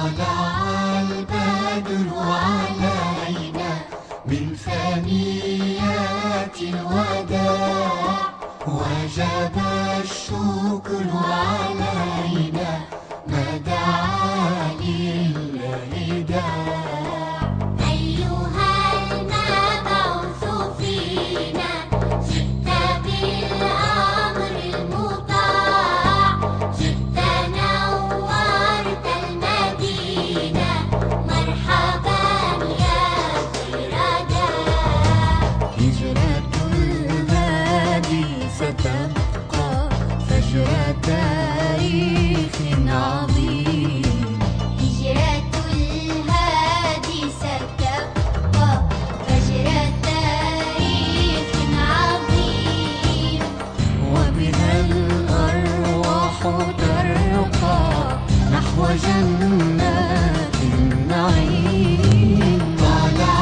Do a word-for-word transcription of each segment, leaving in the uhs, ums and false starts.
طلع البدر علينا من ثنيات الوداع، وجب الشكر علينا ما دعا لله داع. أيها المبعوث فينا، جئت بالأمر المطاع، جئت نورت المدينة، مرحبا يا خير داع. هجرة الهادي ستبقى فجر تاريخ عظيم. هجرة الهادي ستبقى فجر تاريخ عظيم. وبها الأرواح ترقى نحو جنات النعيم. طلع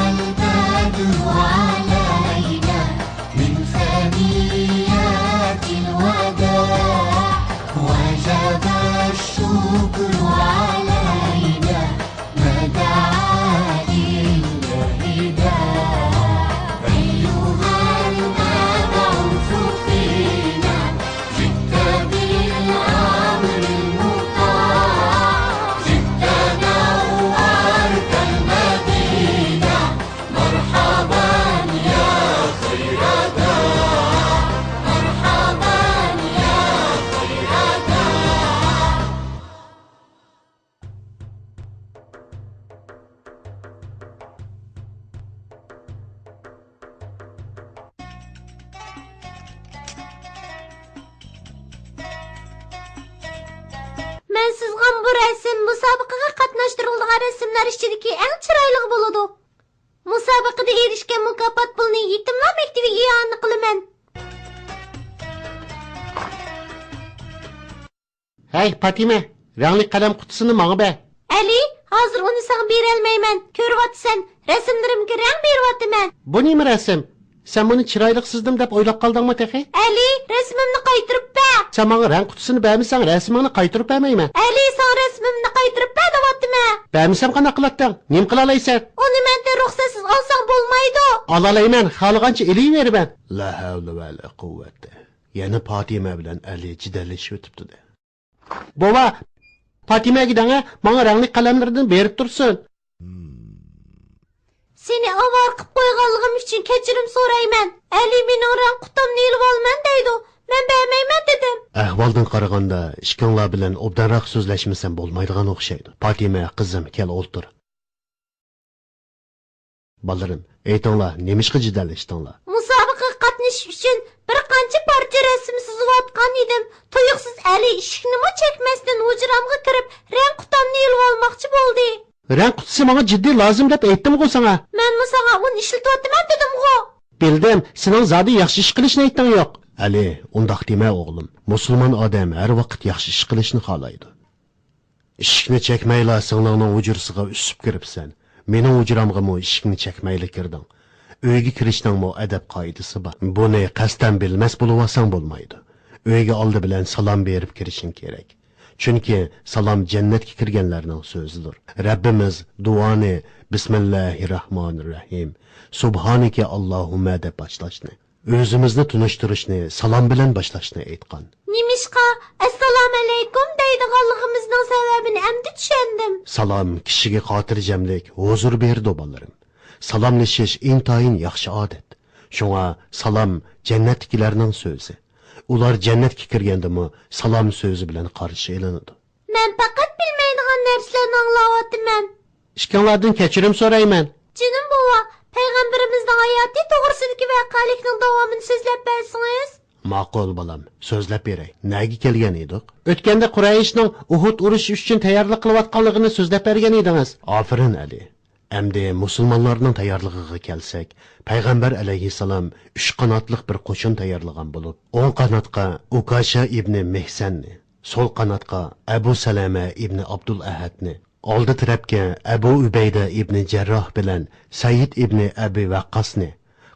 البدر علينا من ثنيات الوداع، وجب الشكر علينا ما دعا لله داع. أيها المبعوث فينا، جئت بالأمر المطاع، جئت نورت المدينة، مرحبا يا خير داع، مرحبا يا خير داع. مەن سىزغان بۇ رەسىم مۇسابىقىگە قاتناشتۇرۇلىدىغان رەسىملەر ئىچىدىكى ئەڭ چىرايلىقى بولىدۇ. مۇسابىقىدە ئېرىشكەن مۇكاپات پۇلىنى يېتىملار مەكتىۋىگە ئىئانە قىلىمەن. ھەي، پاتىمە، رەڭلىك قەلەم قۇتىسىنى ماڭا بەر. ئەلى، ھازىر ئۇنى ساڭا بېرەلمەيمەن. كۆرۈۋاتىسەن، رەسىملىرىمگە رەڭ بېرىۋاتىمەن. بۇ نېمە رەسىم؟ سەن بۇنى چىرايلىق سىزدىم دەپ ئويلاپ قالدىڭمۇ تېخى؟ ئەلى، رەسىمىمنى قايتۇرۇپ بەر. سەن ماڭا رەڭ قۇتىسىنى بەرمىسەڭ، رەسىمىڭنى قايتۇرۇپ بەرمەيمەن. ئەلى، ساڭا رەسىمىمنى قايتۇرۇپ بەر دەۋاتىمەن. بەرمىسەم قانداق قىلاتتىڭ؟ نېمە قىلالايسەن؟ ئۇنى مەندىن رۇخسەتسىز ئالساڭ بولمايدۇ. ئالالايمەن، خالىغانچە ئېلىۋېرىمەن. لا ھەۋلە ۋە لا قۇۋۋەتە. يەنە پاتىمە بىلەن ئەلى جېدەللىشىۋېتىپتۇ-دە. بوۋا، پاتىمەگە دەڭە، ماڭا رەڭلىك قەلەملىرىدىن بېرىپ تۇرسۇن. سېنى ئاۋارە قىپ قويغانلىقىم ئۈچۈن كەچۈرۈم سورايمەن. ئەلى مېنىڭ رەڭ قۇتامنى ئېلىۋالىمەن دەيدۇ. مەن بەرمەيمەن دېدىم. ئەھۋالدىن قارىغاندا، ئىككىڭلار بىلەن ئوبدانراق سۆزلەشمىسەم بولمايدىغان ئوخشايدۇ. پاتىمە، قىزىم، كەل ئولتۇر. بالىلىرىم، ئېيتىڭلار، نېمىشقا جېدەللەشتىڭلار؟ مۇسابىقىگە قاتنىشىش ئۈچۈن بىر قانچە پارچە رەسىم سىزىۋاتقان ئىدىم. تۇيۇقسىز ئەلى ئىشىكنىمۇ چەكمەستىن ھۇجرامغا كىرىپ، رەڭ قۇتامنى ئېلىۋالماقچى بولدى. رەڭ قۇتىسى ماڭا جىددىي لازىم دەپ ئېيتتىمغۇ ساڭا. مەنمۇ ساڭا ئۇنى ئىشلىتىۋاتىمەن دېدىمغۇ. بىلدىم، سېنىڭ زادى ياخشى ئىش قىلىشنى ئېيتتىڭ يوق. ئەلى، ئۇنداق دېمە ئوغلۇم. مۇسۇلمان ئادەم ھەر ۋاقىت ياخشى ئىش قىلىشنى خالايدۇ. ئىشىكنى چەكمەيلا سىڭلىڭنىڭ ھۇجرىسىغا ئۈسۈپ كىرىپسەن. مېنىڭ ھۇجرامغىمۇ ئىشىكنى چەكمەيلا كىردىڭ. ئۆيگە كىرىشنىڭمۇ ئەدەپ-قائىدىسى بار. بۇنى قەستەن بىلمەس بولۇۋالساڭ بولمايدۇ. ئۆيگە ئالدى بىلەن سالام بېرىپ كىرىشىڭ كېرەك. چۈنكى سالام جەننەتكە كىرگەنلەرنىڭ سۆزىدۇر. رەببىمىز دۇئانى بىسمىللاھىررەھمانىررەھىم، سۇبھانىكە ئاللاھۇممە دەپ باشلاشنى، ئۆزىمىزنى تونۇشتۇرۇشنى سالام بىلەن باشلاشنى ئېيتقان. نېمىشقا ئەسسالامۇئەلەيكۇم دەيدىغانلىقىمىزنىڭ سەۋەبىنى ئەمدى چۈشەندىم. سالام كىشىگە خاتىرجەملىك، ھۇزۇر بېرىدۇ، بالىلىرىم. سالاملىشىش ئىنتايىن ياخشى ئادەت. شۇڭا سالام جەننەتتىكىلەرنىڭ سۆزى. ئۇلار جەننەتكە كىرگەندىمۇ سالام سۆزى بىلەن قارشى ئېلىنىدۇ. مەن پەقەت بىلمەيدىغان نەرسىلەرنى ئاڭلاۋاتىمەن. ئىككىڭلاردىن كەچۈرۈم سورايمەن. جېنىم بوۋا، پەيغەمبىرىمىزنىڭ ھاياتى توغرىسىدىكى ۋەقەلىكنىڭ داۋامىنى سۆزلەپ بەرسىڭىز. ماقۇل، بالام، سۆزلەپ بېرەي. نەگە كەلگەن ئىدۇق؟ ئۆتكەندە قۇرەيشنىڭ ئۇھۇد ئۇرۇشى ئۈچۈن تەييارلىق قىلىۋاتقانلىقىنى سۆزلەپ بەرگەن ئىدىڭىز. ئافېرىن، ئەلى. ئەمدى مۇسۇلمانلارنىڭ تەييارلىقىغا كەلسەك، پەيغەمبەر ئەلەيھىسسالام ئۈچ قاناتلىق بىر قوشۇن تەييارلىغان بولۇپ، ئوڭ قاناتقا ئۇكاشا ئىبنى مېھسەننى، سول قاناتقا ئەبۇ سەلەمە ئىبنى ئابدۇل ئەھەدنى، ئالدى تەرەپكە ئەبۇ ئۈبەيدە ئىبنى جەرراھ بىلەن سەئىد ئىبنى ئەبى ۋەققاسنى،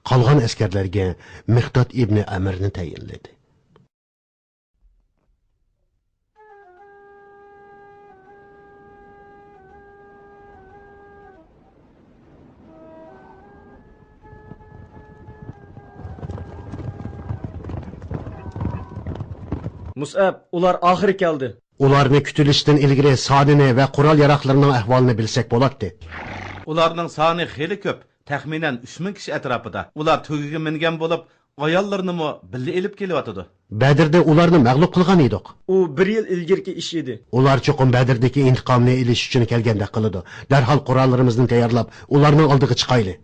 قالغان ئەسكەرلەرگە مىقداد ئىبنى ئەمىرنى تەيىنلىدى. مۇسئەب، ئۇلار ئاخىرى كەلدى. ئۇلارنى كۈتۈۋېلىشتىن ئىلگىرى سانىنى ۋە قورال-ياراغلىرىنىڭ ئەھۋالىنى بىلسەك بولاتتى. ئۇلارنىڭ سانى خېلى كۆپ، تەخمىنەن ئۈچ مىڭ كىشى ئەتراپىدا. ئۇلار تۆگىگە مىنگەن بولۇپ، ئاياللىرىنىمۇ بىللە ئېلىپ كېلىۋاتىدۇ. بەدىردە ئۇلارنى مەغلۇپ قىلغان ئىدۇق. ئۇ بىر يىل ئىلگىرىكى ئىش ئىدى. ئۇلار چوقۇم بەدىردىكى ئىنتىقامنى ئېلىش ئۈچۈن كەلگەندەك قىلىدۇ. دەرھال قوراللىرىمىزنى تەييارلاپ، ئۇلارنىڭ ئالدىغا چىقايلى.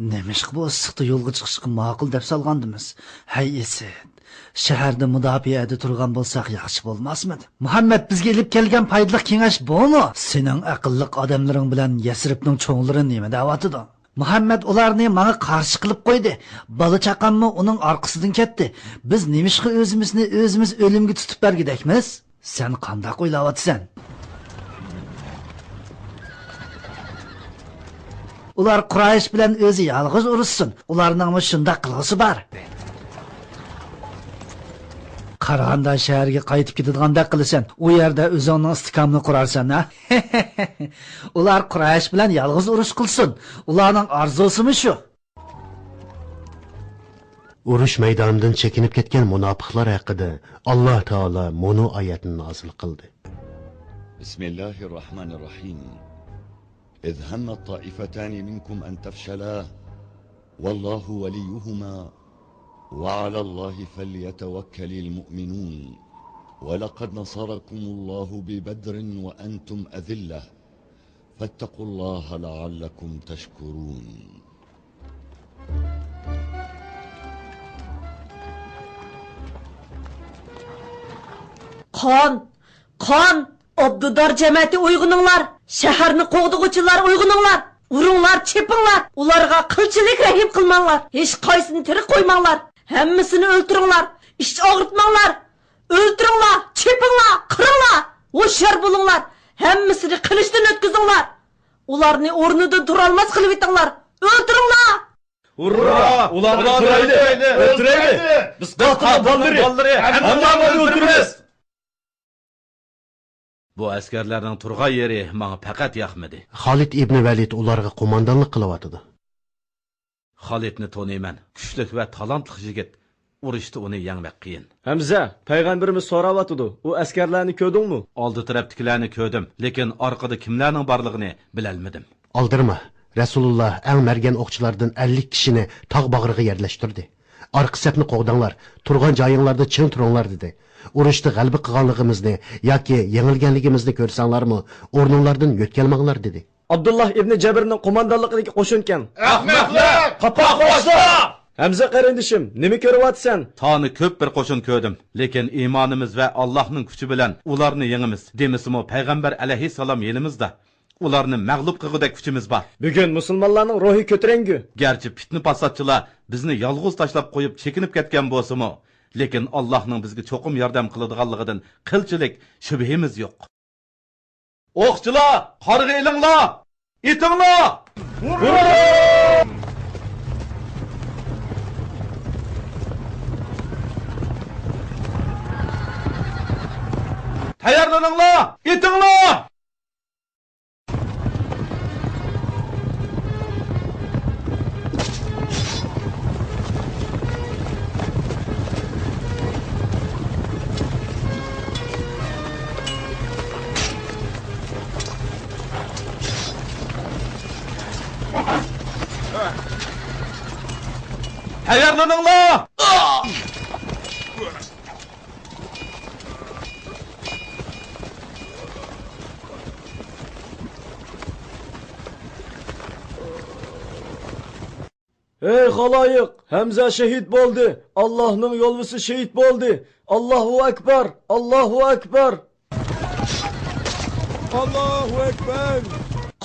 نېمىشقا بۇ ئىسسىقتا يولغا چىقىشقا ماقۇل دەپ سالغاندىمىز؟ ھەي ئىسىت، شەھەردە مۇداپىئەدە تۇرغان بولساق ياخشى بولماسمىدى؟ مۇھەممەد، بىزگە ئېلىپ كەلگەن پايدىلىق كېڭەش بۇمۇ؟ سېنىڭ ئەقىللىق ئادەملىرىڭ بىلەن يەسرىبنىڭ چوڭلىرى نېمە دەۋاتىدۇ؟ مۇھەممەد ئۇلارنى ماڭا قارشى قىلىپ قويدى. بالا-چاقاممۇ ئۇنىڭ ئارقىسىدىن كەتتى. بىز نېمىشقا ئۆزىمىزنى ئۆزىمىز ئۆلۈمگە تۇتۇپ بەرگۈدەكمىز؟ سەن قانداق ئويلاۋاتىسەن؟ ئۇلار قۇرايىش بىلەن ئۆزى يالغۇز ئۇرۇشسۇن. ئۇلارنىڭمۇ شۇنداق قىلغۇسى بار. قاراخاندا شەھەرگە قايتىپ كېتىدىغاندەك قىلىسەن. ئۇ يەردە ئۆزۈڭنىڭ ئىستىكانىنى قۇرارسەن، ھە؟ ئۇلار قۇرايىش بىلەن يالغۇز ئۇرۇش قىلسۇن. ئۇلارنىڭ ئارزۇسىمۇ شۇ. ئۇرۇش مەيدانىدىن چېكىنىپ كەتكەن مۇناپىقلار ھەققىدە ئاللا تائالا مۇنۇ ئايەتنى نازىل قىلدى. بسم الله الرحمن الرحيم. إذ هم الطائفتان منكم أن تفشلا والله وليهما وعلى الله فليتوكل المؤمنون. ولقد نصركم الله ببدر وأنتم أذلة فاتقوا الله لعلكم تشكرون. قان! قان! ئابدۇدار جەمەتى ئويغىنىڭلار! شەھەرنى قوغدىغۇچىلار ئويغىنىڭلار! ئۇرۇڭلار، چېپىڭلار! ئۇلارغا قىلچىلىك رەھىم قىلماڭلار! ھېچقايسىنى تىرىك قويماڭلار! ھەممىسىنى ئۆلتۈرۈڭلار! ئىچ ئاغرىتماڭلار! ئۆلتۈرۈڭلار، چېپىڭلار، قىرىڭلار! ھوشيار بولۇڭلار! ھەممىسىنى قىلىچتىن ئۆتكۈزۈڭلار! ئۇلارنى ئورنىدىن تۇرالماس قىلىۋېتىڭلار! ئۆلتۈرۈڭلار! ھۇررا! ئۇلارنى ئۆلتۈرەيلى! ئۆلتۈرەيلى! بىز قاتىلنىڭ بالىلىرى! ھەممىڭلارنى ئۆلتۈرىمىز! بۇ ئەسكەرلەرنىڭ تۇرغان يېرى ماڭا پەقەت ياقمىدى. خالىد ئىبنى ۋەلىد ئۇلارغا قوماندانلىق قىلىۋاتىدۇ. خالىدنى تونۇيمەن. كۈچلۈك ۋە تالانتلىق يىگىت. ئۇرۇشتا ئۇنى يەڭمەك قىيىن. ھەمزە، پەيغەمبىرىمىز سوراۋاتىدۇ، ئۇ ئەسكەرلەرنى كۆردۈڭمۇ؟ ئالدى تەرەپتىكىلەرنى كۆردۈم، لېكىن ئارقىدا كىملەرنىڭ بارلىقىنى بىلەلمىدىم. ئالدىرىما، رەسۇلۇللا ئەڭ مەرگەن ئوقچىلاردىن ئەللىك كىشىنى تاغ باغرىغا يەرلەشتۈردى. ئارقا سەپنى قوغداڭلار، تۇرغان جايىڭلاردا چىڭ تۇرۇڭلار، دېدى. ئۇرۇشتا غەلىبە قىلغانلىقىمىزنى ياكى يېڭىلگەنلىكىمىزنى كۆرسەڭلارمۇ، ئورنۇڭلاردىن يۆتكەلمەڭلار، دېدى. ئابدۇللا ئىبنى جەبىرنىڭ قوماندانلىقىدىكى قوشۇنكەن. ئەخمەقلەر! قاپاق باشلا! ھەمزە قېرىندىشىم، نېمە كۆرۈۋاتىسەن؟ تانى كۆپ بىر قوشۇن كۆردۈم، لېكىن ئىمانىمىز ۋە ئاللاھنىڭ كۈچى بىلەن ئۇلارنى يېڭىمىز. دېمىسىمۇ، پەيغەمبەر ئەلەيھىسسالام يېنىمىزدا. ئۇلارنى مەغلۇپ قىلغۇدەك كۈچىمىز بار. بۈگۈن مۇسۇلمانلارنىڭ روھى كۆتۈرەڭگۈ. گەرچە پىتنە-پاساتچىلار بىزنى يالغۇز تاشلاپ قويۇپ چېكىنىپ كەتكەن بولسىمۇ، لېكىن ئاللاھنىڭ بىزگە چوقۇم ياردەم قىلىدىغانلىقىدىن قىلچىلىك شۈبھىمىز يوق. ئوقچىلار، قارىغا ئېلىڭلار! ئېتىڭلار! تەييارلىنىڭلار! ئېتىڭلار! تەييارلىنىڭلار! ھەي خالايىق، ھەمزە شېھىت بولدى! ئاللاھنىڭ يولۋىسى شېھىت بولدى! ئاللاھۇ ئەكبەر! ئاللاھۇ ئەكبەر! ئاللاھۇ ئەكبەر!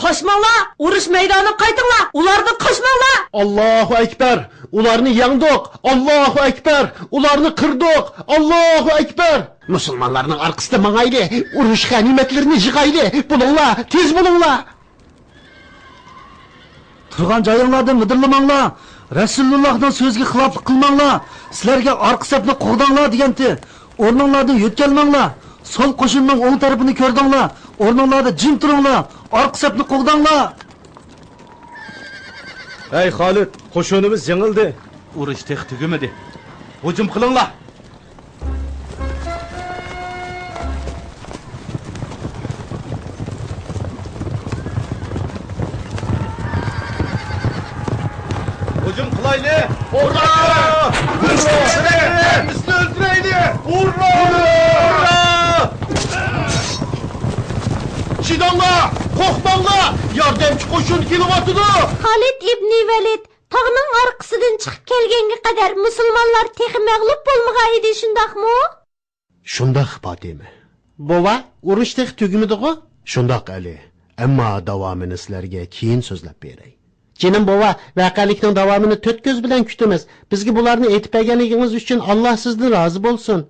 قاچماڭلار! ئۇرۇش مەيدانىغا قايتىڭلار! ئۇلاردىن قاچماڭلار! ئاللاھۇ ئەكبەر! ئۇلارنى يەڭدۇق! ئاللاھۇ ئەكبەر! ئۇلارنى قىردۇق! ئاللاھۇ ئەكبەر! مۇسۇلمانلارنىڭ ئارقىسىدا ماڭايلى! ئۇرۇش غەنىيمەتلىرىنى يىغايلى! بولۇڭلار! تېز بولۇڭلار! تۇرغان جايىڭلاردىن مىدىرلىماڭلار! رەسۇلۇللاھنىڭ سۆزىگە خىلاپلىق قىلماڭلار! سىلەرگە ئارقا سەپنى قوغداڭلار دېگەنتى! ئورنۇڭلاردىن يۆتكەلمەڭلار! سول قوشۇننىڭ ئوڭ تەرىپىنى كۆردۈڭلار. ئورنۇڭلاردا جىم تۇرۇڭلار. ئارقا سەپنى قوغداڭلار. ھەي خالىد، قوشۇنىمىز يېڭىلدى. ئۇرۇش تېخى تۈگىمىدى. ھۇجۇم قىلىڭلار. ھۇجۇم قىلايلى! ئۇررا! ئۇررا! ھەممىسىنى ئۆلتۈرەيلى! ئۇررا! ئۇررا! چىداڭلار! قورقماڭلار! ياردەمچى قوشۇن كېلىۋاتىدۇ! خالىد ئىبنى ۋەلىد تاغنىڭ ئارقىسىدىن چىقىپ كەلگەنگە قەدەر مۇسۇلمانلار تېخى مەغلۇپ بولمىغان ئىدى، شۇنداقمۇ؟ شۇنداق، پاتىمە. بوۋا، ئۇرۇش تېخى تۈگىمىدىغۇ؟ شۇنداق، ئەلى. ئەمما داۋامىنى سىلەرگە كېيىن سۆزلەپ بېرەي. جېنىم بوۋا، ۋەقەلىكنىڭ داۋامىنى تۆت كۆز بىلەن كۈتىمىز. بىزگە بۇلارنى ئېيتىپ بەرگەنلىكىڭىز ئۈچۈن ئاللا سىزدىن رازى بولسۇن.